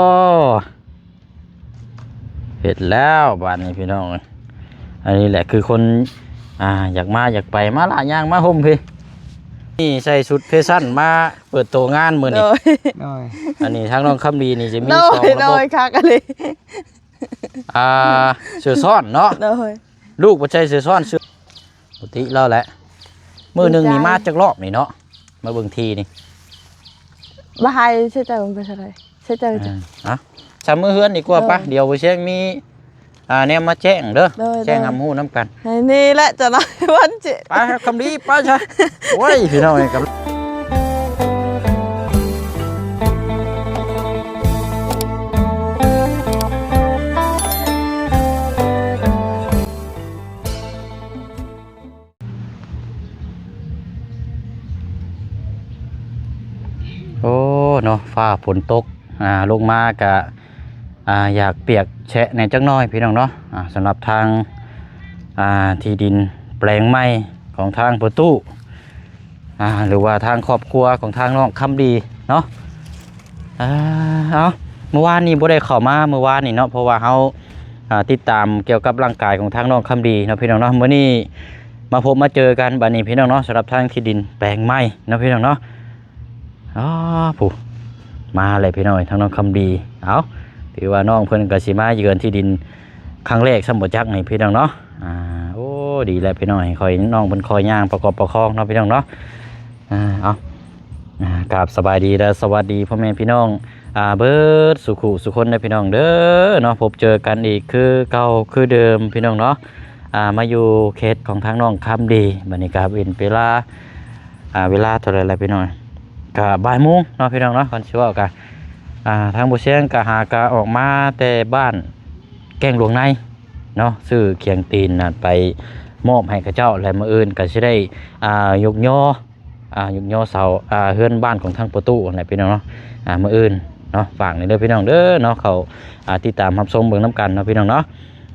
ໂອ້ ເຮັດແລ້ວບາດນີ້ພີ່ນ້ອງເອີຍ. ອັນນີ້ແຫຼະຄືຄົນ ອ່າ ຢາກມາຢາກໄປ ມາລະ ຍ່າງມາຮົ່ມພີ້. ນີ້ໃສ່ຊຸດແຟຊັນມາເປີດໂຕງານມື້ນີ້. ໂດຍ ໂດຍ. ອັນນີ້ທາງນ້ອງຄຳດີນີ້ຈະມີ ໂດຍ ສອງລະບົບ ໂດຍ ຄັກອີ່ຫຼີ. ອ່າ ເສື້ອຊ້ອນເນາະ. ໂດຍ. ລູກບໍ່ໃສ່ເສື້ອຊ້ອນ ເສື້ອ ປົກກະຕິລາວແຫຼະ. ມື້ໜຶ່ງນີ້ມາຈັກລອບນີ້ເນາະ ມາເບິ່ງທີ່ນີ້. ບໍ່ໃຫ້ເສຍໃຈ ມັນເປັນຈັ່ງໃດ ເສຍໃຈ. ເອີ ເອົາ ຊະ ມື້ເຮືອນດີກວ່າ. ໂດຍ. ປະ ດຽວບໍ່ແຊງມີ ອ່າ ແນວມາແຈ້ງເດີ. ໂດຍ ແຈ້ງ ໂດຍ ຮັບຮູ້ນຳກັນ. ໃຫ້ນີ້ແຫຼະຈະນອນວັນເຈ ໄປ ຄຳດີ ໄປຊະ. ໂອ້ຍ ພີ່ນ້ອງເອີຍ ກັບ ໂອ້ ເນາະ ຟ້າຝົນຕົກ ອ່າ ລົງມາກະ ອ່າ ຢາກປຽກແຊະແດ່ຈັກໜ້ອຍພີ່ນ້ອງເນາະ. ອ່າ ສຳລັບທາງ ອ່າ ທີ່ດິນແປງໃໝ່ຂອງທາງພໍ່ຕູ້ ອ່າ ຫຼືວ່າທາງຄອບຄົວຂອງທາງນ້ອງຄຳດີເນາະ. ອ່າ ເອົາ ມື້ວານນີ້ບໍ່ໄດ້ເຂົ້າມາ ມື້ວານນີ້ເນາະ ເພາະວ່າເຮົາ ອ່າ ຕິດຕາມກ່ຽວກັບຮ່າງກາຍຂອງທາງນ້ອງຄຳດີເນາະ ພີ່ນ້ອງເນາະ. ມື້ນີ້ມາພົບມາເຈີກັນບາດນີ້ ພີ່ນ້ອງເນາະ ສຳລັບທາງທີ່ດິນແປງໃໝ່ເນາະ ພີ່ນ້ອງເນາະ. ອໍ ຜູ້ ມາແລ້ວພີ່ນ້ອງ ທາງນ້ອງຄຳດີ. ເອົາ ຖືວ່ານ້ອງເພິ່ນກໍຊິມາເຢືອນທີ່ດິນຄັ້ງແລກຊ້ຳບໍ່ຈັກນີ້ ພີ່ນ້ອງເນາະ. ອ່າ ໂອ້ ດີແລ້ວພີ່ນ້ອງ ໃຫ້ຂ້ອຍ ນ້ອງເພິ່ນຄອຍຍ່າງປະກອບປະຄອງເນາະ ພີ່ນ້ອງເນາະ. ອ່າ ເອົາ ອ່າ ກາບສະບາຍດີ ແລະ ສະຫວັດດີພໍ່ແມ່ພີ່ນ້ອງ ອ່າ ເບິດສູ່ຄູ່ສູ່ຄົນເດີພີ່ນ້ອງເດີເນາະ. ພົບເຈີກັນອີກຄືເກົ່າຄືເດີມພີ່ນ້ອງເນາະ. ອ່າ ມາຢູ່ເຂດຂອງທາງນ້ອງຄຳດີ ບັດນີ້ກໍເປັນເວລາ ອ່າ ເວລາເທົ່າໃດລະພີ່ນ້ອງ? ກໍບ່າຍໂມງເນາະ ພີ່ນ້ອງເນາະ. ຄັນຊິເວົ້າກໍ ອ່າ ທາງບໍ່ແຊງກໍຫາກໍອອກມາແຕ່ບ້ານແກ້ງຫຼວງໃນເນາະ ຊື້ຂຽງຕີນນະໄປມອບໃຫ້ເຂົາເຈົ້າ ແລະ ມື້ອື່ນກໍຊິໄດ້ ອ່າ ຍົກຍໍ ອ່າ ຍົກຍໍເສົາ ອ່າ ເຮືອນບ້ານຂອງທາງພໍ່ຕູ້ຫັ້ນແຫຼະພີ່ນ້ອງເນາະ. ອ່າ ມື້ອື່ນເນາະ ຝາກນີ້ເດີພີ່ນ້ອງເດີເນາະ ເຂົ້າ ອ່າ ຕິດຕາມຮັບຊົມເບິ່ງນຳກັນເນາະ ພີ່ນ້ອງເນາະ.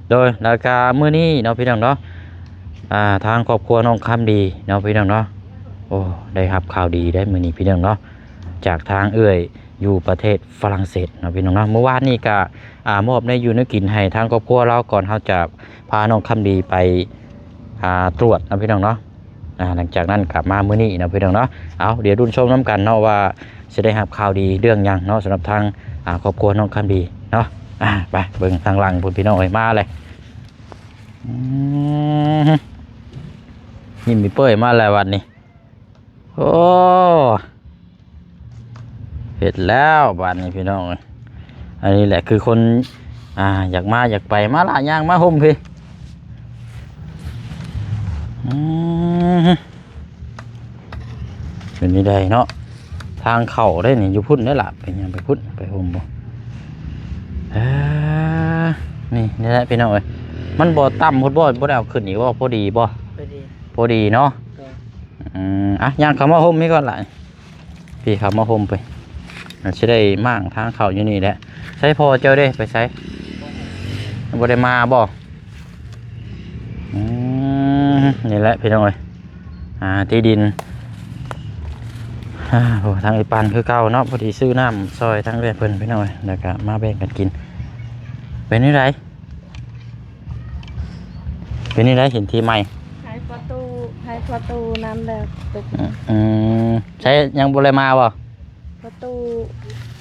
ໂດຍ ແລ້ວກະມື້ນີ້ເນາະ ພີ່ນ້ອງເນາະ ອ່າ ທາງຄອບຄົວນ້ອງຄຳດີເນາະ ພີ່ນ້ອງເນາະ ໂອ້ ໄດ້ຮັບຂ່າວດີໄດ໋ມື້ນີ້ ພີ່ນ້ອງເນາະ ຈາກທາງເອື້ອຍຢູ່ປະເທດຝຣັ່ງເສດເນາະ ພີ່ນ້ອງເນາະ. ມື້ວານນີ້ກະ ອ່າ ມອບແນວຢູ່ແນວກິນໃຫ້ທາງຄອບຄົວລາວ ກ່ອນເຮົາຈະພານ້ອງຄຳດີໄປ ອ່າ ຕວດເນາະ ພີ່ນ້ອງເນາະ. ອ່າ ຫຼັງຈາກນັ້ນກໍມາມື້ນີ້ເນາະ ພີ່ນ້ອງເນາະ. ເອົາ ດຽວລຸ້ນຊົມນຳກັນເນາະ ວ່າຊິໄດ້ຮັບຂ່າວດີເລື່ອງຫຍັງເນາະ ສຳລັບທາງ ອ່າ ຄອບຄົວນ້ອງຄຳດີເນາະ. ອ່າ ໄປເບິ່ງທາງຫຼັງພຸ້ນ ພີ່ນ້ອງເອີຍ ມາເລີຍ. ອືມ ຍິ້ມເປີຍມາແລ້ວບັດນີ້. ໂອ້ ເຮັດແລ້ວບາດນີ້ພີ່ນ້ອງເອີຍ. ອັນນີ້ແຫຼະຄືຄົນ ອ່າ ຢາກມາຢາກໄປ ມາລະ ຍ່າງມາຮົ່ມພີ້. ອືມ ເປັນນີ້ໄດເນາະ ທາງເຂົ້າໄດນີ້ ຢູ່ພຸ້ນໄດລະ. ໄປຍ່າງໄປພຸ້ນ ໄປຮົ່ມບໍ່? ເອີ ນີ້ ນີ້ແຫຼະພີ່ນ້ອງເອີຍ. ມັນບໍ່ຕ່ຳໂພດບໍ່? ບໍ່ໄດ້ເອົາຂຶ້ນອີກບໍ່? ພໍດີບໍ່? ພໍດີ ພໍດີເນາະ. ໂດຍ. ອືມ ອ່ະ ຍ່າງເຂົ້າມາຮົ່ມນີ້ກ່ອນລະ. ພີ່ເຂົ້າມາຮົ່ມໄປ ມັນຊິໄດ້ມ້າງທາງເຂົ້າຢູ່ນີ້ແຫຼະ. ໃສພໍ່ເຈົ້າເດ້ ໄປໃສ? ບໍ່ໄດ້ມາບໍ່? ອືມ ນີ້ແຫຼະພີ່ນ້ອງເອີຍ ອ່າ ທີ່ດິນ ອ່າ ໂອ້ ທາງອີ່ປັນຄືເກົ່າເນາະ. ພໍດີຊື້ນ້ຳຊ່ອຍທາງເອື້ອຍເພິ່ນພີ່ນ້ອງເອີຍ ແລ້ວກະມາແບ່ງກັນກິນ. ເປັນຈັ່ງໃດ? ເປັນຈັ່ງໃດ ເຫັນທີ່ໃໝ່? ໃຫ້ພໍ່ຕູ້ ໃຫ້ພໍ່ຕູ້ນຳແລ້ວ. ອືມ ໃສ ຍັງບໍ່ໄດ້ມາບໍ່? ພໍ່ຕູ້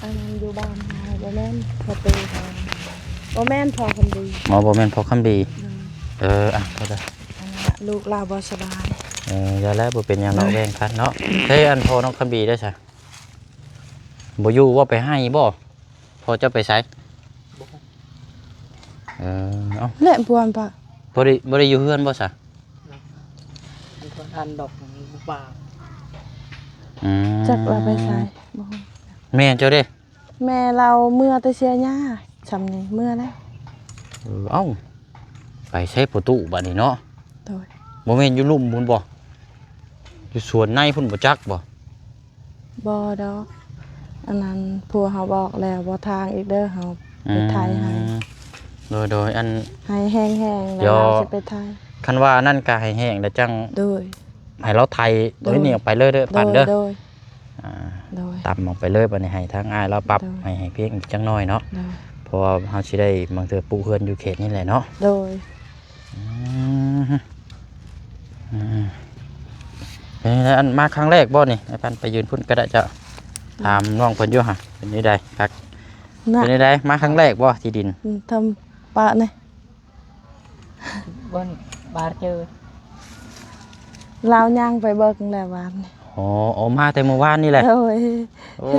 ອັນນັ້ນຢູ່ບ້ານເຮົາ ບໍ່ແມ່ນພໍ່ຕູ້ເຮົາ ບໍ່ແມ່ນພໍ່ຄຳດີ. ອໍ ບໍ່ແມ່ນພໍ່ຄຳດີ. ໂດຍ. ເອີ ອ່ະ ຂໍໂທດ. ອັນນັ້ນລະ ລູກລາວບໍ່ສະບາຍ. ເອີ ຢ່າແລ້ວ ບໍ່ເປັນຫຍັງດອກ ແບ່ງກັນເນາະ. ໃສ ອັນພໍ່ນ້ອງຄຳດີໄດ້ຊະ? ບໍ່ຢູ່ບໍ່ ໄປໃຫ້ບໍ່? ພໍ່ເຈົ້າໄປໃສ? ບໍ່. ເອີ ເອົ້າ ແລະ ພວນປະ ບໍ່ໄດ້ ບໍ່ໄດ້ຢູ່ເຮືອນບໍ່ຊະ? ບໍ່ທັນດອກ ບໍ່ວ່າງ. ອືມ ຈັກລາວໄປໃສ ບໍ່ຮູ້. ແມ່ເຈົ້າເດ້? ແມ່ລາວເມືອແຕ່ເສຍຫຍ້າ ຊ່ຳນີ້ເມືອແລ້ວ. ເອີ ເອົ້າ ໄປໃສປະຕູບາດນີ້ເນາະ? ໂດຍ. ບໍ່ແມ່ນຢູ່ລຸ່ມພຸ້ນບໍ່? ຢູ່ສວນໃນພຸ້ນບໍ່ຈັກບໍ່? ບໍ່ດອກ ອັນນັ້ນ ຜົວເຮົາບອກແລ້ວ ບໍ່ທາງອີກເດີ ເຮົາໄປໄຖໃຫ້. ອືມ ໂດຍໆ ອັນ ໃຫ້ແຫ້ງໆ ແລ້ວເຮົາຊິໄປໄຖ. ຄັນວ່ານັ້ນກະໃຫ້ແຫ້ງແລ້ວຈັ່ງ ໂດຍ ໃຫ້ລາວໄຖ ໂດຍ ໂຕນີ້ອອກໄປເລີຍເດີ ໂດຍ ປັນເດີ ໂດຍ ອ່າ ໂດຍ ຕຳອອກໄປເລີຍ. ບັດນີ້ໃຫ້ທາງອ້າຍລາວປັບ ໂດຍ ໃຫ້ ໃຫ້ພຽງຈັກໜ້ອຍເນາະ ໂດຍ ເພາະວ່າເຮົາຊິໄດ້ ບາງເທື່ອປູກເຮືອນຢູ່ເຂດນີ້ແຫຼະເນາະ ໂດຍ ອືມ ອືມ ເປັນຈັ່ງໃດ ອັນມາຄັ້ງແລກບໍ່ນີ້? ອ້າຍພັນໄປຢືນພຸ້ນກໍໄດ້ເຈົ້າ ໂດຍ ຖາມນ້ອງເພິ່ນຢູ່ຫະ ເປັນຈັ່ງໃດ ຄັກ ນະ ເປັນຈັ່ງໃດ ມາຄັ້ງແລກບໍ່ທີ່ດິນ? ອືມ ທຳປະນີ້ ບ່ອນບາດເຈີ ລາວຍ່າງໄປເບິ່ງແລ້ວວານນີ້. ອໍ ອໍ ມາແຕ່ມື້ວານນີ້ແຫຼະ. ໂດຍ ໂອ້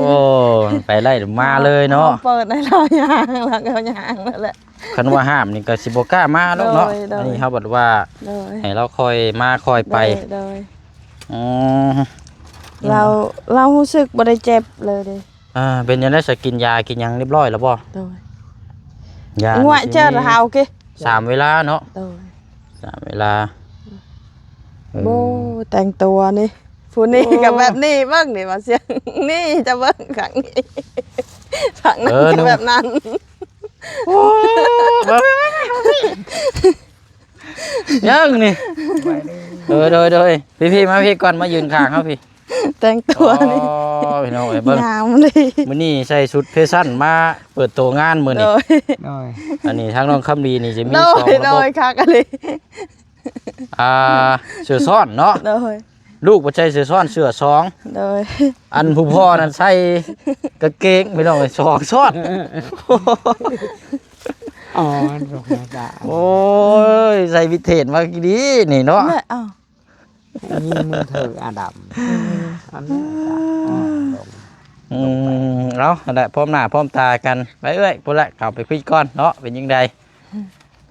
ໄປໄດ້ມາເລີຍເນາະ ເຮົາເປີດໃຫ້ລາວຍ່າງ ລາວກໍຍ່າງນັ້ນແຫຼະ. ຄັນວ່າຫ້າມນີ້ກໍຊິບໍ່ກ້າມາດອກເນາະ. ໂດຍ ໂດຍ ອັນນີ້ເຮົາບັດວ່າ ໂດຍ ໃຫ້ລາວຄ່ອຍມາຄ່ອຍໄປ. ໂດຍ ໂດຍ ອືມ ລາວ ລາວຮູ້ສຶກບໍ່ໄດ້ເຈັບເລີຍເດ້. ອ່າ ເປັນຈັ່ງໃດຊະ ກິນຢາກິນຫຍັງຮຽບຮ້ອຍແລ້ວບໍ່? ໂດຍ ຢາງວະ ນີ້ຊິມີ ເຈີລະເຮົາເກ ສາມເວລາເນາະ. ໂດຍ ສາມເວລາ. ເອີ ໂອ້ ແຕ່ງຕົວນີ້ ຜູ້ນີ້ ໂອ້ ກໍແບບນີ້ ເບິ່ງນີ້ວ່າສຽງນີ້ ຈະເບິ່ງຂ້າງນີ້ ຂ້າງນັ້ນ ເອີ ກໍແບບນັ້ນ. ໂອ້ ເບິ່ງ ຍັງນີ້ ເອີ ໂດຍ ໂດຍ ພີ່ໆ ມາພີ່ກ່ອນ ມາຢືນຂ້າງເຮົາພີ່. ແຕ່ງຕົວນີ້ ອໍ ພີ່ນ້ອງເອີຍ ເບິ່ງ ງາມເລີຍ. ມື້ນີ້ໃສ່ຊຸດແຟຊັນມາເປີດໂຕງານມື້ນີ້. ໂດຍ ໂດຍ ອັນນີ້ທາງນ້ອງຄຳດີນີ້ຈະມີ ໂດຍ ສອງລະບົບ ໂດຍ ຄັກອີ່ຫຼີ ອ່າ ເສື້ອຊ້ອນເນາະ. ໂດຍ ລູກບໍ່ໃສ່ເສື້ອຊ້ອນ ເສື້ອສອງ. ໂດຍ ອັນຜູ້ພໍ່ນັ້ນໃສ່ກາງເກງ ພີ່ນ້ອງເອີຍ ສອງຊ້ອນ. ອໍ ໂອ້ຍ ໃສ່ວິເທດມາດີນີ້ເນາະ ແມ່ນແຫຼະ. ອ້າວ ມີມືຖືອາດຳ ອືມ ອັນນີ້ກໍ ອືມ ລົງ ອືມ ເອົາ ຫັ້ນແຫຼະ ພ້ອມໜ້າພ້ອມຕາກັນ ໄປເອື້ອຍ ພຸ້ນແຫຼະ ເຂົ້າໄປຄຸຍກ່ອນເນາະ ເປັນຈັ່ງໃດ?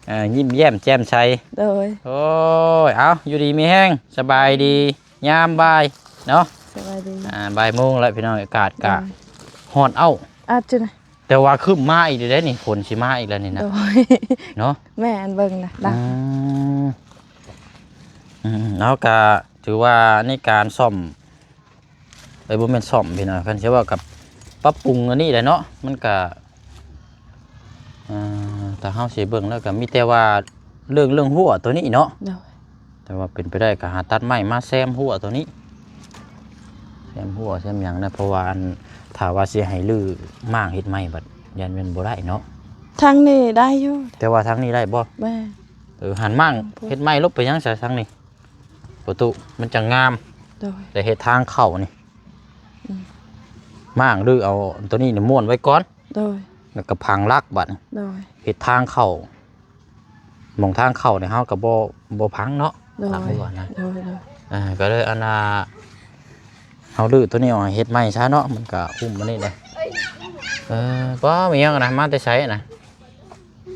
ເອີ ຍິ້ມແຍ້ມແຈ່ມໃສ. ໂດຍ ໂອ້ຍ ເອົາ ຢູ່ດີມີແຮງ ສະບາຍດີ ຍາມບ່າຍເນາະ ສະບາຍດີ ອ່າ ບ່າຍໂມງແລ້ວ ພີ່ນ້ອງ ອາກາດກະ ໂດຍ ຮ້ອນເອົ້າ ອາດຈະນະ ແຕ່ວ່າຄຶ້ມມາອີກແລ້ວເດ້ນີ້ ຝົນຊິມາອີກແລ້ວນີ້ນະ. ໂດຍ ເນາະ ແມ່ນ ເບິ່ງນະ ດຳ ອືມ ອືມ ເຮົາກະຖືວ່າໃນການສ້ອມ ເອີ ບໍ່ແມ່ນສ້ອມພີ່ນ້ອງ ຄັນຊິເວົ້າກັບປັບປຸງອັນນີ້ແຫຼະເນາະ ມັນກະ ອ່າ ຖ້າເຮົາຊິເບິ່ງແລ້ວກະມີແຕ່ວ່າເລື່ອງ ເລື່ອງຮົ້ວໂຕນີ້ເນາະ. ໂດຍ ແຕ່ວ່າເປັນໄປໄດ້ກໍຫາຕັດໄມ້ມາແຊມຮົ້ວໂຕນີ້ ແຊມຮົ້ວແຊມຫຍັງນະ ເພາະວ່າອັນ ຖ້າວ່າຊິໃຫ້ຮື້ມ້າງເຮັດໃໝ່ບັດຢ້ານແມ່ນບໍ່ໄດ້ເນາະ. ທາງນີ້ໄດ້ຢູ່ ແຕ່ວ່າທາງນີ້ໄດ້ບໍ່? ແມ່ນ ເອີ ຫັ້ນມ້າງເຮັດໃໝ່ລົບໄປຫຍັງຊະທາງນີ້ປະຕູ ມັນຈັ່ງງາມ. ໂດຍ ແຕ່ເຮັດທາງເຂົ້ານີ້ ອືມ ມ້າງຮື້ເອົາໂຕນີ້ນີ້ມ້ວນໄວ້ກ່ອນ. ໂດຍ ແລ້ວກໍຝັງຫຼັກບັດນີ້ ໂດຍ ເຮັດທາງເຂົ້າ ໝ່ອງທາງເຂົ້ານີ້ເຮົາກໍບໍ່ ບໍ່ຝັງເນາະ. ໂດຍ ຫຼັກໄວ້ກ່ອນນະ ໂດຍ ໂດຍ ອ່າ ກໍເລີຍອັນນ່າ ເຮົາຮື້ໂຕນີ້ອອກ ເຮັດໃໝ່ຊະເນາະ ມັນກໍຫຸ້ມອັນນີ້ເດ້. ເອີ ປ້າ ມີຫຍັງນະ ມາແຕ່ໃສນະ?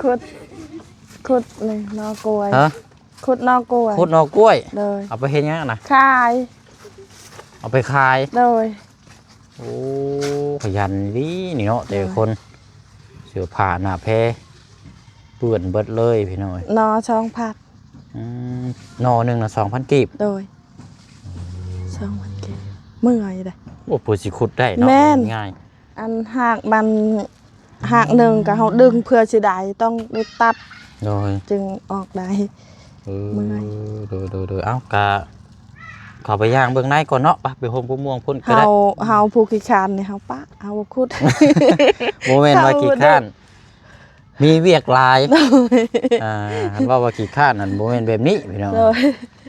ຂຸດ ຂຸດນີ້ໜໍ່ກ້ວຍ. ຮະ? ຂຸດໜໍ່ກ້ວຍ ຂຸດໜໍ່ກ້ວຍ. ໂດຍ ເອົາໄປເຮັດຫຍັງນະ? ຂາຍ ເອົາໄປຂາຍ. ໂດຍ ໂອ້ ຂະຫຍັນດີນີ້ເນາະ ແຕ່ລະຄົນ ໂດຍ ເສື້ອຜ້າໜ້າແພເປື້ອນເບິດເລີຍພີ່ນ້ອງເອີຍ. ໜໍ່ສອງພັນ. ອືມ ໜໍ່ໜຶ່ງນະສອງພັນກີບ. ໂດຍ ສອງພັນກີບ ເມື່ອຍເດ້. ໂອ້ ເພື່ອຊິຂຸດໄດ້ເນາະ ແມ່ນ ງ່າຍ ອັນຮາກມັນ ຮາກໜຶ່ງກໍເຮົາດຶງເພື່ອຊິໄດ້ ຕ້ອງໄດ້ຕັດ ໂດຍ ຈຶ່ງອອກໄດ້. ເອີ ເມື່ອຍ ໂດຍ ໂດຍ ໂດຍ ເອົ້າ ກະເຂົ້າໄປຍ່າງເບິ່ງໃນກ່ອນເນາະ ໄປ ໄປໂຮມພວກມ່ວງພຸ້ນກໍໄດ້. ເຮົາ ເຮົາຜູ້ຂີ້ຄ້ານນີ້ ເຮົາປະ ເຮົາບໍ່ຂຸດ. ບໍ່ແມ່ນວ່າຂີ້ຄ້ານ ມີວຽກຫຼາຍ. ໂດຍ ອ່າ ຄັນເວົ້າວ່າຂີ້ຄ້ານນັ້ນ ບໍ່ແມ່ນແບບນີ້ພີ່ນ້ອງ. ໂດຍ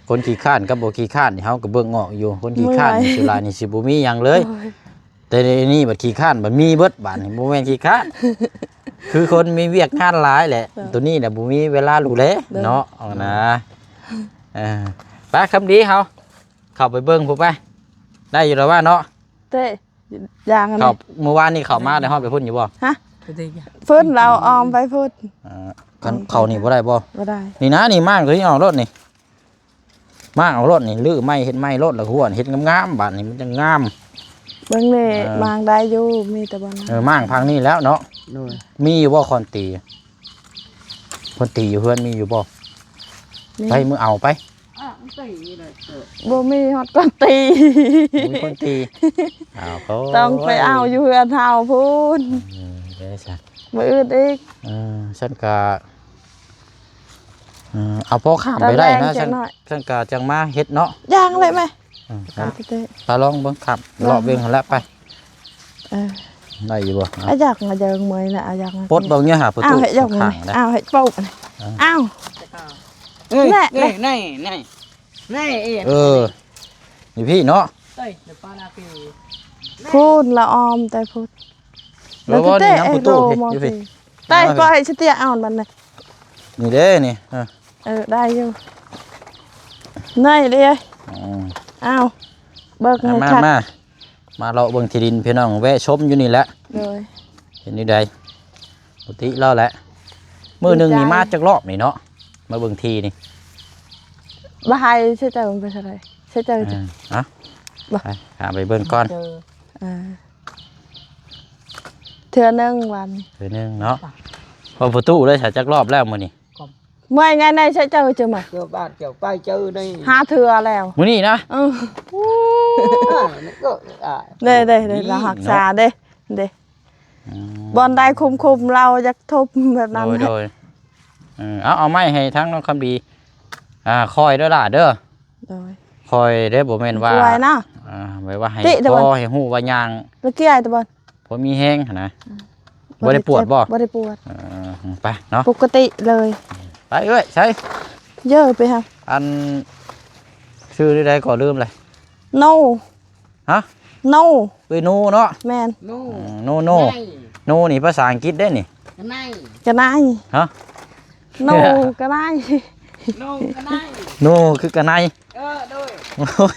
ຄົນຂີ້ຄ້ານກັບບໍ່ຂີ້ຄ້ານນີ້ ເຮົາກໍເບິ່ງອອກຢູ່ ຄົນຂີ້ຄ້ານນີ້ ເມື່ອຍ ສ່ວນຫຼາຍນີ້ຊິບໍ່ມີຫຍັງເລີຍ. ໂດຍ ແຕ່ດຽວນີ້ບັດຂີ້ຄ້ານບັດມີເບິດ ບາດນີ້ບໍ່ແມ່ນຂີ້ຄ້ານ ຄືຄົນມີວຽກງານຫຼາຍແຫຼະ. ໂດຍ ໂຕນີ້ນະບໍ່ມີເວລາດູແລ ໂດຍ ເນາະ ເອົານະ. ເອີ ໄປ ຄຳດີ ເຮົາເຂົ້າໄປເບິ່ງພຸ້ນໄປ ໄດ້ຢູ່ແລ້ວວ່າເນາະ. ເຕ ຢ່າງອັນ ເຂົ້າ ມື້ວານນີ້ເຂົ້າມາໄດ້ຮອດໄປພຸ້ນຢູ່ບໍ່? ຮະ? ພຸ້ນ ລາວອ້ອມໄປພຸ້ນ. ເອີ ຄັນເຂົ້ານີ້ບໍ່ໄດ້ບໍ່? ບໍ່ໄດ້. ນີ້ນະ ນີ້ມ້າງໂຕນີ້ອອກໂລດນີ້ ມ້າງເອົາໂລດນີ້ ຮື້ໃໝ່ເຮັດໃໝ່ໂລດ ແລ້ວຫົວເຮັດງາມໆ ບາດນີ້ມັນຈັ່ງງາມ. ເບິ່ງແດ່ ເອີ ມ້າງໄດ້ຢູ່ ມີແຕ່ບໍ່ ເອີ ມ້າງພັງນີ້ແລ້ວເນາະ. ໂດຍ ມີຢູ່ບໍ່ຄ້ອນຕີ? ຄ້ອນຕີຢູ່ເຮືອນມີຢູ່ບໍ່? ມີ ໄປ ມື້ເອົາໄປ. ບໍ່ມີຮອດກ້ອນຕີ ບໍ່ມີກ້ອນຕີ. ອ້າວ ຕ້ອງໄປເອົາຢູ່ເຮືອນເຮົາພຸ້ນ. ເອີ ໄດ້ຊະ ມື້ອື່ນອີກ. ເອີ ຊັ້ນກະ ເອີ ເອົາພໍຂ້າມໄປໄດ້ນະ. ຊັ້ນ ຊັ້ນກະຈັ່ງມາເຮັດເນາະ. ຢ່າງແຫຼະແມ່. ເອີ ໄປລອງເບິ່ງຂ້າມ ເລາະເບິ່ງຫັ້ນແຫຼະໄປ. ເອີ ໄດ້ຢູ່ບໍ່? ອາ ອາຢາກມາເຈີງເມື່ອຍນະ ອາຢາກ ປົດເບິ່ງເນຍຫາປະຕູຂ້າງນະ ອ້າວ ເຮັດຈັ່ງນີ້ ອ້າວ ເຮັດປົກ ອ້າວ ເອີ ແນ່ ແນ່ ແນ່ ແນ່ ແນ່ ເອີ ຢູ່ພີ້ເນາະ ພຸ້ນລະອອມແຕ່ພຸ້ນ ເອີ ລະ ບໍ່ ເຕະ ນີ້ນຳປະຕູ ເອໂລ ພີ້ ມອງ ພີ້ ພີ້ ໄດ້ ມາ ພໍໃຫ້ສະເຕຍອ່ອນບັດນີ້ ນີ້ເດ້ນີ້ ເອີ ເອີ ໄດ້ຢູ່ ໄດ້ເດ້ ອືມ ອ້າວ ເບິ່ງໃຫ້ ມາ ຄັກ ມາ ມາເລາະເບິ່ງທີ່ດິນພີ່ນ້ອງ ແວະຊົມຢູ່ນີ້ແຫຼະ ໂດຍ ເປັນຈັ່ງໃດ ປົກກະຕິລາວແຫຼະ ມື້ໜຶ່ງນີ້ ດີໃຈ ມາຈັກລອບນີ້ເນາະ ມາເບິ່ງທີ່ນີ້ ບໍ່ໃຫ້ເສຍເຈົ້າໄປເທົ່າໃດ ເສຍເຈົ້າ ເອີ ເອົາ ບໍ່ ໄປ ຫາໄປເບິ່ງກ່ອນ ເອີ ເທື່ອໜຶ່ງວັນ ເທື່ອໜຶ່ງເນາະ ວ່າປະຕູໄດ້ສາຈັກລອບແລ້ວມື້ນີ້ ເມື່ອຍໄງໃນໃຊ້ເຈົ້າເຈົ້າມາ ເຈົ້າບ້ານເຈົ້າໄປເຈົ້າໃນ ຫ້າເທື່ອແລ້ວ ມື້ນີ້ນະ ເອີ ເອີ ເດ້ ເດ້ ເດ້ ລາວຮັກສາເດ້ ເດ້ ອືມ ບ່ອນໃດຄຸມໆ ລາວຢາກທຸບແບບນັ້ນ ໂດຍ ໂດຍ ເອີ ເອົາ ເອົາໄມ້ໃຫ້ທາງນ້ອງຄຳດີ ອ່າ ຄ່ອຍເດີຫຼ້າເດີ ໂດຍ ຄ່ອຍເດ້ ບໍ່ແມ່ນວ່າ ອ່າ ແບບວ່າໃຫ້ພໍໃຫ້ຮູ້ວ່າຍ່າງ ລະກ້ຽຍຕະບອນ ພໍມີແຮງຫັ້ນນະ ອືມ ບໍ່ໄດ້ປວດບໍ່? ບໍ່ໄດ້ເຈັບ ບໍ່ໄດ້ປວດ ເອີ ໄປເນາະ ປົກກະຕິເລີຍ ໄປເອື້ອຍ ໃສ ເຢີ ໄປຫາ ອັນ ຊື່ໃດກໍລືມເລີຍ ໂນ ຮະ ໂນ ເອື້ອຍໂນເນາະ ແມ່ນ ໂນ ອືມ ໂນ ໂນ ໄນ ໂນນີ້ພາສາອັງກິດເດ້ນີ້ ກະໄນ ກະໄນ ຮະ ໂນ ກະໄນ ໂນ ກະໄນ ໂນ ຄືກະໄນ ເອີ ໂດຍ ໂອ້ຍ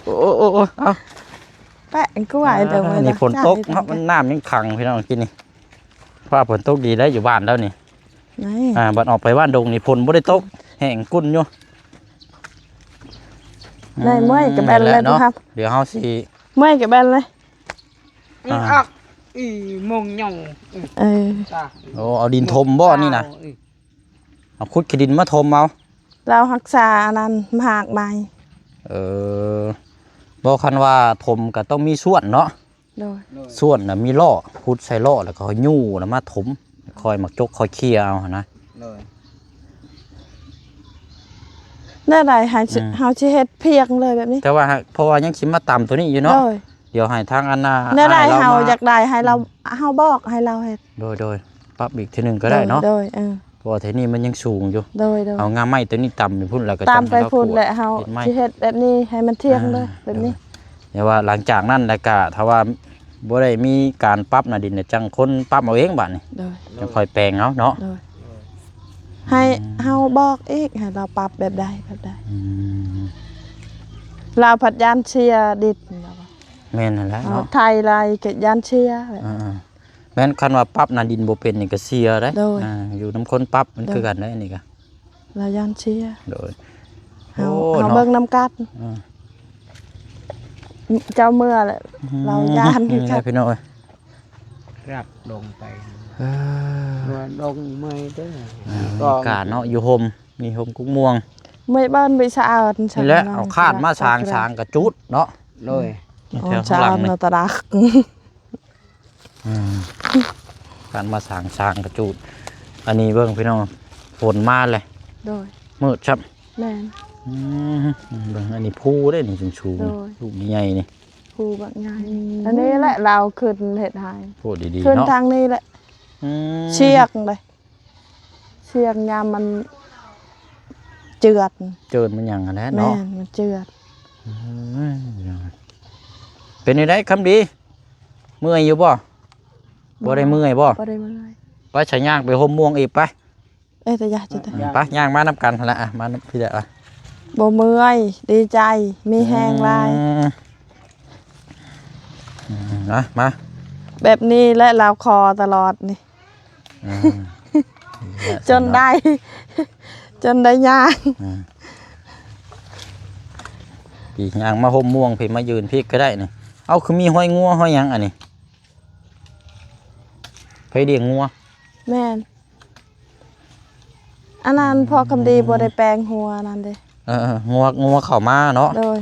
ໂອ້ ໂອ້ ໂອ້ ເອົາ ແປະ ອັນກວາຍ ອ່າ ເດີ ນີ້ຝົນຕົກເນາະ ມັນນ້ຳຍັງຂັງພີ່ນ້ອງ ກິນນີ້ ຟ້າຝົນຕົກດີໄດ້ຢູ່ບ້ານແລ້ວນີ້ ໄດ້ ອ່າ ບັດອອກໄປບ້ານດົງນີ້ຝົນບໍ່ໄດ້ຕົກ ແຫ້ງກຸ້ນຢູ່ ໄດ້ ເມື່ອຍກະແບນເລີຍ ອືມ ນີ້ແຫຼະເນາະ ດຽວເຮົາຊິ ເມື່ອຍກະແບນເລີຍ ອ່າ ອີ່ມອງເຫຍົງ ເອີ ໂອ້ ເອົາດິນຖົມບໍ່ນີ້ນະ ເອົາ ເອົາຂຸດຂີ້ດິນມາຖົມເອົາ ລາວຮັກສາອັນນັ້ນ ໝາກໄມ້ ເອີ ບໍ່ ຄັນວ່າຖົມກະຕ້ອງມີສ່ວນເນາະ ໂດຍ ໂດຍ ສ່ວນນະມີລໍ້ ຂຸດໃສ່ລໍ້ ແລ້ວກໍຍູ້ນະມາຖົມ ຄ່ອຍມາຈົກຄ່ອຍເຄຍເອົາຫັ້ນນະ ໂດຍ ແນວໃດໃຫ້ ອືມ ເຮົາຊິເຮັດພຽງເລີຍແບບນີ້ ແຕ່ວ່າ ເພາະວ່າຍັງຊິມາຕຳໂຕນີ້ຢູ່ເນາະ ໂດຍ ດຽວໃຫ້ທາງອັນນ່າ ແນວໃດ ອ້າຍລາວ ເຮົາ ມາ ຢາກໄດ້ໃຫ້ລາວ ອືມ ເຮົາບອກໃຫ້ລາວເຮັດ ໂດຍ ໂດຍ ປັບອີກເທື່ອໜຶ່ງກໍໄດ້ເນາະ ໂດຍ ເອີ ເພາະວ່າແຖວນີ້ມັນຍັງສູງຢູ່ ໂດຍ ໂດຍ ເອົາງ່າໄມ້ໂຕນີ້ຕຳໄປພຸ້ນ ແລ້ວກໍ ຕຳໄປພຸ້ນແຫຼະ ເຮົາຊິເຮັດແບບນີ້ໃຫ້ມັນທ່ຽງເລີຍ ອ່າ ແບບນີ້ ໂດຍ ແຕ່ວ່າຫຼັງຈາກນັ້ນແລ້ວກະ ຖ້າວ່າບໍ່ໄດ້ມີການປັບໜ້າດິນ ແລ້ວຈັ່ງຄົນປັບເອົາເອງບາດນີ້ ໂດຍ ຈັ່ງຄ່ອຍແປງເອົາເນາະ ໂດຍ ໃຫ້ ອືມ ເຮົາບອກອີກ ໃຫ້ລາວປັບແບບໃດ ແບບໃດ ອືມ ລາວພັດຢ້ານເສຍດິນ ແມ່ນຫັ້ນແຫຼະເນາະ ເຮົາໄຖໄລ່ກໍຢ້ານເສຍ ອ່າ ແມ່ນ ຄັນວ່າປັບໜ້າດິນບໍ່ເປັນນີ້ກໍເສຍເດ້ ໂດຍ ອ່າ ຢູ່ນຳຄົນປັບມັນ ໂດຍ ຄືກັນເດ້ ອັນນີ້ກໍ ລາວຢ້ານເສຍ ໂດຍ ເຮົາ ໂອ້ ເຮົາເນາະ ເບິ່ງນຳກັນ ອ່າ ເຈົ້າເມື່ອແຫຼະ ອືມ ລາວຢ້ານຄືກັນ ພີ່ນ້ອງເອີຍ ຮັບລົງໄປ ເອີ ເມື່ອລົງເມື່ອຍເດີ ອ່າ ການເນາະ ຢູ່ຮົ່ມ ມີຮົ່ມກຸກມ່ວງ ເມື່ອຍບ້ານໄປສະອາດ ນີ້ແຫຼະ ເອົາຄາດມາສາງ ສາງກະຈູດເນາະ ໂດຍ ແຖວຂ້າງຫຼັງນີ້ ຕະດາກ ອືມ ການມາສ້າງ ສ້າງກະຈູດ ອັນນີ້ເບິ່ງພີ່ນ້ອງ ຝົນມາແຫຼະ ໂດຍ ມືດຊ້ຳ ແມ່ນ ອືມ ເບິ່ງ ອັນນີ້ພູເດ້ນີ້ ສູງໆ ໂດຍ ລູກໃຫຍ່ໆ ນີ້ ພູບັກໃຫຍ່ ອືມ ອັນນີ້ແຫຼະລາວຂຶ້ນເຮັດໃຫ້ ໂອ້ ດີໆ ຂຶ້ນເນາະ ທາງນີ້ແຫຼະ ອືມ ຊຽກເດ້ ຊຽກຍາມມັນເຈື່ອນ ເຈື່ອນມັນຫຍັງຫັ້ນແຫຼະເນາະ ແມ່ນ ມັນເຈື່ອນ ເອີຍ ເປັນຈັ່ງໃດຄຳດີ ເມື່ອຍຢູ່ບໍ່? ບໍ່ໄດ້ເມື່ອຍບໍ່? ບໍ່ໄດ້ເມື່ອຍ ໄປ ສະຍ່າງໄປຮົ່ມມ່ວງອີກ ໄປ ເອີຍ ຕາຍາ ໄປ ຍ່າງມານຳກັນຫັ້ນລະ ອະ ມານຳ ພີ່ລະ ອະ ບໍ່ເມື່ອຍ ດີໃຈ ມີແຮງຫຼາຍ ອືມ ອືມ ມາ ມາ ແບບນີ້ແຫຼະລາວຂໍຕະຫຼອດນີ້ ອ່າ ຈົນໄດ້ ຈົນໄດ້ຍ່າງ ອ່າ ພີ້ຍ່າງມາຮົ່ມມ່ວງພີ້ ມາຢືນພີ້ກໍໄດ້ນີ້ ເອົ້າ ຄືມີຮອຍງົວຮອຍຫຍັງອັນນີ້ ໃຜລ້ຽງງົວ? ແມ່ນ ອັນນັ້ນ ອືມ ພໍ່ຄຳດີບໍ່ໄດ້ແປງຫົວນັ້ນເດ້ ເອີ ງົວ ງົວເຂົ້າມາເນາະ ໂດຍ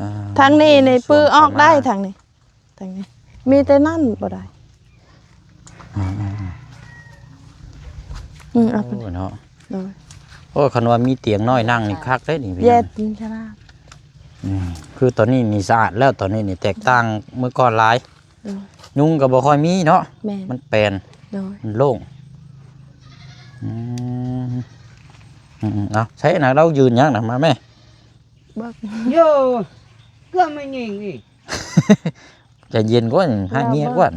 ອ່າ ທາງນີ້ນີ້ ງົວເຂົ້າມາ ປືອອກໄດ້ທາງນີ້ ທາງນີ້ ມີແຕ່ນັ້ນບໍ່ໄດ້ ອືມ ອືມ ອືມ ເອົາໄປ ໂອ້ຍ ເນາະ ໂດຍ ໂອ້ຍ ຄັນວ່າມີຕຽງນ້ອຍນັ່ງນີ້ຄັກເດ້ນີ້ ເຢັນຂະໜາດ ອືມ ອືມ ຄືຕອນນີ້ນີ້ສະອາດແລ້ວ ຕອນນີ້ນີ້ແຕກຕ່າງມື້ກ່ອນຫຼາຍ. ໂດຍ ຍຸງກໍບໍ່ຄ່ອຍມີເນາະ. ແມ່ນ ມັນແປນ. ໂດຍ ມັນໂລ່ງ. ອືມ ອືມໆ ເອົາ ໃສນະ ລາວຢືນຫຍັງນະ ມາແມ່. ບັກ ໂຍ ເກືອບມາຍິງອີກ. ໃຈເຢັນກ່ອນ ໃຫ້ເມຍກ່ອນ.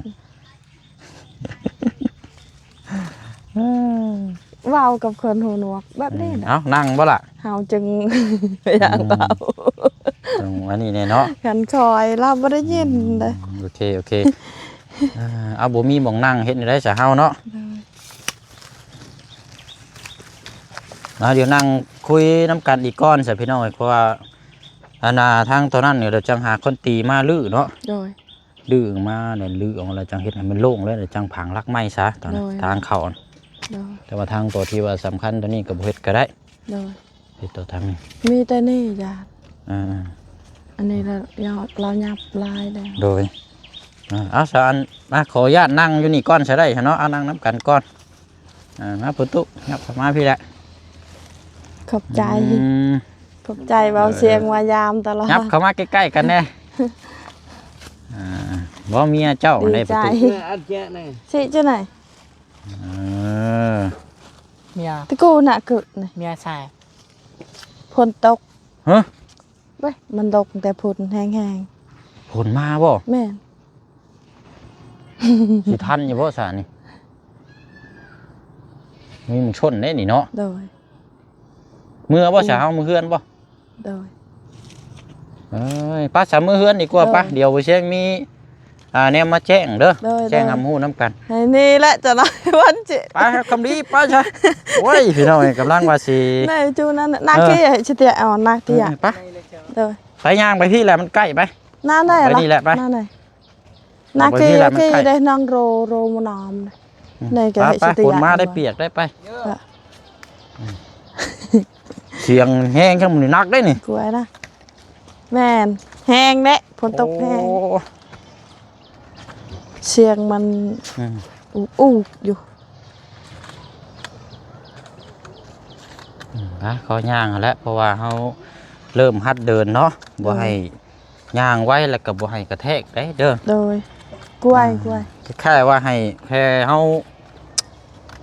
ເວົ້າກັບຄົນຫູໜວກແບບນີ້ນະ. ເອົ້າ ນັ່ງບໍ່ລະ? ເຮົາຈຶ່ງ ອືມ ຢາກເວົ້າ. ຕ້ອງອັນນີ້ແນ່ເນາະ. ຄັນຄ່ອຍລາວບໍ່ໄດ້ຍິນເດ້. ອືມ ໂອເຄ ໂອເຄ. ເອີ ເອົາ ບໍ່ມີໝ່ອງນັ່ງ ເຮັດແນວໃດຊະເຮົາເນາະ? ໂດຍ. ເອົາ ດຽວນັ່ງຄຸຍນຳກັນອີກກ່ອນຊະພີ່ນ້ອງເອີຍ ເພາະວ່າ ອັນນ່າ ທາງຕອນນັ້ນນີ້ ດຽວຈັ່ງຫາຄົນຕີມາຮື້ເນາະ. ໂດຍ. ຮື້ມາແລ້ວຮື້ອອກແລ້ວຈັ່ງເຮັດໃຫ້ມັນໂລ່ງເລີຍ ແລ້ວຈັ່ງຝັງຫຼັກໃໝ່ຊະ ຕອນ ໂດຍ ທາງເຂົ້າ. ໂດຍ. ແຕ່ວ່າທາງຕົວທີ່ວ່າສຳຄັນຕົວນີ້ກໍບໍ່ເຮັດກໍໄດ້. ໂດຍ. ເຮັດຕົວທາງນີ້ ມີແຕ່ນີ້ຢາດ. ເອີ ອັນນີ້ລາວ ລາວຫຍັບຫຼາຍແລ້ວ. ໂດຍ. ເອົາ ເອົາຊະ ອັນ ມາ ຂໍອະນຸຍາດນັ່ງຢູ່ນີ້ກ່ອນຊະໄດ້ຊະເນາະ. ເອົາ ນັ່ງນຳກັນກ່ອນ. ອ່າ ມາ ປະຕູ ຫຍັບເຂົ້າມາພີ້ແຫຼະ. ຂອບໃຈ. ອືມ ຂອບໃຈເບົາສຽງມາຢາມຕະຫຼອດ. ຫຍັບເຂົ້າມາໃກ້ໆກັນແດ່. ອ່າ ບໍ່ ເມຍເຈົ້າ ດີໃຈ ໄດ້ປະຕູ. ເອີ ອັນເຈນະ ຊິຈັ່ງໃດ? ເອີ ເມຍ ຕະກູນະກຶນະ ເມຍຊາຍ. ຝົນຕົກ. ຮະ? ເວີຍ ມັນຕົກແຕ່ຝົນແຮງໆ. ຝົນມາບໍ່? ແມ່ນ. ຊິທັນຢູ່ບໍ່ຊະນີ້? ມີມັນຊົນເດ້ນີ້ເນາະ. ໂດຍ. ເມືອບໍ່ຊະ ເຮົາເມືອເຮືອນບໍ່? ໂດຍ. ເອີຍ ໄປຊະ ເມືອເຮືອນດີກວ່າ. ໂດຍ. ໄປ ດຽວບໍ່ແຊງມີ ອ່າ ແນວມາແຈ້ງເດີ. ໂດຍ ແຈ້ງ ໂດຍ ໃຫ້ຮູ້ນຳກັນ. ໃຫ້ນີ້ແຫຼະຈະໄດ້ວັນຈິ ໄປ ຄຳດີ ໄປຊະ. ໂອ້ຍ ພີ່ນ້ອງເອີຍ ກຳລັງວ່າຊິ ໃນຈຸນັ້ນນາ ເອີ ເກຍຊິເຕຍ ເອົານາເກຍ. ເອີ ໄປ. ໂດຍ. ໄປ ຍ່າງໄປພີ້ແຫຼະ ມັນໃກ້ໄປ. ນັ້ນໄດ້ລະ ນີ້ແຫຼະ ໄປ ນັ້ນໄດ້. ນາເກ ເກໄດ້ນ້ອງໂຣ ໂຣມະນອມ. ອືມ ໃນກະ ໄປ ໃຫ້ ໄປ ສະຕິ ຝົນມາໄດ້ປຽກໄດ້ໄປ. ເອີ ອືມ ສຽງແຮງ ຈັ່ງມັນໜັກເດ້ນີ້ ກວຍນະ. ແມ່ນ ແຮງເດ້ ຝົນຕົກແຮງ. ໂອ້ ສຽງມັນ ອືມ ອຸກໆຢູ່. ອືມ ນະ ຂໍຍ່າງຫັ້ນແຫຼະ ເພາະວ່າເຮົາເລີ່ມຫັດເດີນເນາະ. ໂດຍ. ບໍ່ໃຫ້ ຍ່າງໄວ ແລ້ວກໍບໍ່ໃຫ້ກະແທກໄດ້ເດີ. ໂດຍ. ກວຍ ອ່າ ກວຍ ຄ້າຍໆວ່າໃຫ້ແຄ່ເຮົາ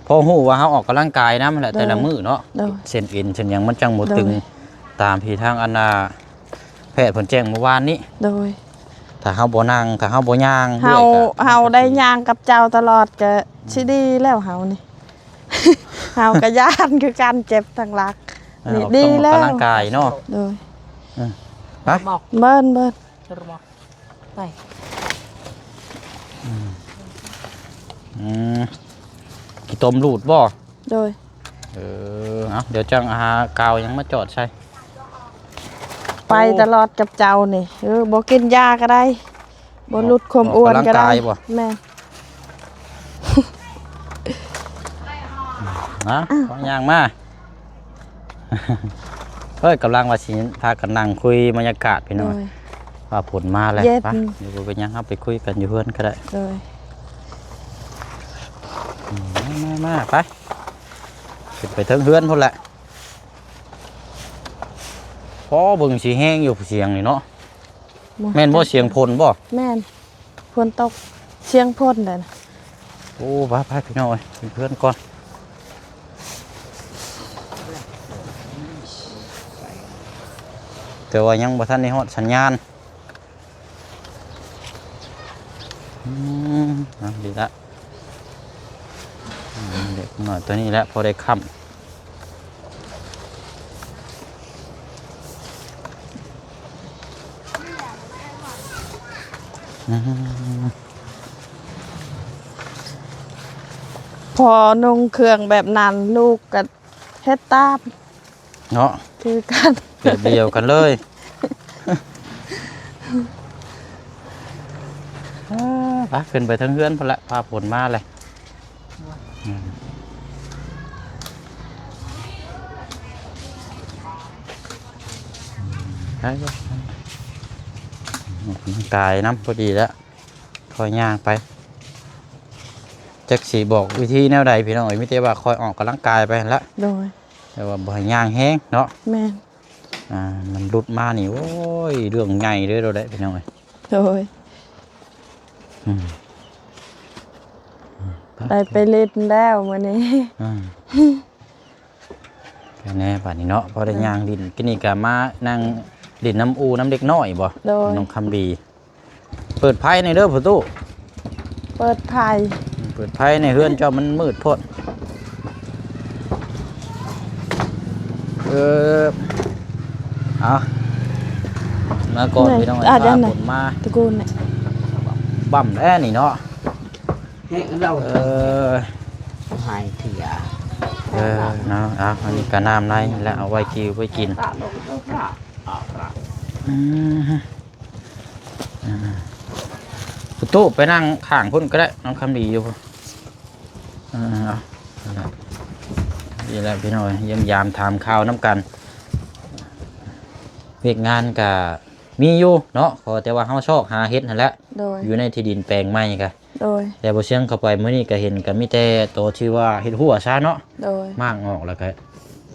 ພໍຮູ້ວ່າເຮົາອອກກຳລັງກາຍນຳແຫຼະ. ໂດຍ. ແຕ່ລະມື້ເນາະ. ໂດຍ. ເສັ້ນເອັນເສັ້ນຫຍັງມັນຈັ່ງບໍ່ຕຶງ. ໂດຍ. ຕາມທີ່ທາງອັນນ່າ ແພດເພິ່ນແຈ້ງເມື່ອວານນີ້. ໂດຍ. ຖ້າເຮົາບໍ່ນັ່ງ ຖ້າເຮົາບໍ່ຍ່າງ ເຮົາ ເຮົາໄດ້ຍ່າງກັບເຈົ້າຕະຫຼອດກໍ ອືມ ຊິດີແລ້ວເຮົານີ້. ເຮົາກໍຢ້ານຄືກັນ ເຈັບທັງຫຼັກ. ເອີ ນີ້ດີແລ້ວ ອອກກຳລັງກາຍເນາະ. ໂດຍ. ເອີ ໄປ ເບິ່ນ ເບິ່ນ ໄປ. ອືມ ອືມ ຂີ້ຕົມຫຼູດບໍ່? ໂດຍ. ເອີ ເອົາ ດຽວຈັ່ງຫາກາວຫຍັງມາຈອດໃສ່. ໄປຕະຫຼອດກັບເຈົ້ານີ້. ເອີ ບໍ່ກິນຢາກໍໄດ້. ບໍ່ຫຼຸດຄວາມອ້ວນກໍໄດ້. ອອກກຳລັງກາຍບໍ່? ແມ່ນ. ນະ ອ່ະ ຂໍຍ່າງມາ. ເຮີ້ຍ ກຳລັງວ່າຊິພາກັນນັ່ງຄຸຍບັນຍາກາດພີ່ນ້ອງ. ໂດຍ. ວ່າຝົນມາແລ້ວ. ເຢັນ. ໄປ ດຽວບໍ່ເປັນຫຍັງ ເຮົາໄປຄຸຍກັນຢູ່ເຮືອນກໍໄດ້. ໂດຍ. ອືມ ມາໆ ໄປ ຂຶ້ນໄປເທິງເຮືອນພຸ້ນແຫຼະ. ພໍເບິ່ງຊິແຮງຢູ່ສຽງນີ້ເນາະ. ບໍ່ ແມ່ນບໍ່ ຈັກ ສຽງຝົນບໍ່? ແມ່ນ ຝົນຕົກ ສຽງຝົນເດ້. ໂອ້ ໄປໆ ພີ່ນ້ອງເອີຍ ຂຶ້ນເຮືອນກ່ອນ. ແຕ່ວ່າຍັງບໍ່ທັນໄດ້ຮອດສັນຍານ. ອືມ ເອົາ ດີລະ. ອືມ ເດັກນ້ອຍຕົວນີ້ແຫຼະ ພໍໄດ້ຄ້ຳ. ອືມ ພໍນຸ່ງເຄື່ອງແບບນັ້ນ ລູກກໍເຮັດຕາມ. ເນາະ ຄືກັນ ແບບດຽວກັນເລີຍ. ເອີ ໄປ ຂຶ້ນໄປເທິງເຮືອນພຸ້ນລະ ຟ້າຝົນມາແລ້ວ. ອືມ ໄປ ໄປ ອອກກຳລັງກາຍນຳ ພໍດີແລ້ວ ຄ່ອຍຍ່າງໄປ. ຈັກຊິບອກວິທີແນວໃດພີ່ນ້ອງເອີຍ ມີແຕ່ວ່າຄ່ອຍອອກກຳລັງກາຍໄປຫັ້ນລະ. ໂດຍ. ແຕ່ວ່າບໍ່ໃຫ້ຍ່າງແຮງເນາະ. ແມ່ນ. ອ່າ ມັນຫຼຸດມານີ້ ໂອ້ຍ ເລື່ອງໃຫຍ່ເລີຍໂລດແຫຼະພີ່ນ້ອງເອີຍ. ໂດຍ ອືມ ໄດ້ໄປຫຼິ້ນແລ້ວມື້ນີ້ ອືມ ແນ່ບາດນີ້ເນາະ ພໍໄດ້ ອືມ ຍ່າງຫຼິ້ນ ກິນນີ້ກະມານັ່ງຫຼິ້ນນຳອູ່ນຳເດັກນ້ອຍບໍ? ໂດຍ ນ້ອງຄຳດີ. ເປີດໄຟແດ່ເດີພໍ່ຕູ້ ເປີດໄຟ ເປີດໄຟໃນເຮືອນເຈົ້າມັນມືດໂພດ. ເອີ ເອົາ ມາກ່ອນພີ່ນ້ອງ ອາ ຟ້າຝົນມາ ຕະໂກນແຫຼະ ບຳແລ້ວນີ້ເນາະ ເອີ ຫາຍເຖຍ ເອີ ເນາະ ເອົາ ອັນນີ້ກະນ້ຳໃນແລ້ວ ເອົາໄວ້ກິນ ໄວ້ກິນ ອືມ ອ່າ ປະຕູໄປນັ່ງຂ້າງພຸ້ນກໍໄດ້ ນ້ອງຄຳດີຢູ່ ອ່າ ເອົາ ນີ້ແຫຼະພີ່ນ້ອງ ຢ້ຽມຢາມຖາມຂ່າວນຳກັນ ວຽກງານກະມີຢູ່ເນາະ ຂໍແຕ່ວ່າເຮົາຊອກຫາເຮັດຫັ້ນແຫຼະ ໂດຍ ຢູ່ໃນທີ່ດິນແປງໃໝ່ກະ ໂດຍ ແຕ່ບໍ່ຊຽງເຂົ້າໄປມື້ນີ້ກະເຫັນກະມີແຕ່ໂຕທີ່ວ່າເຮັດຮົ້ວຊະເນາະ ໂດຍ ມ້າງອອກແລ້ວກະ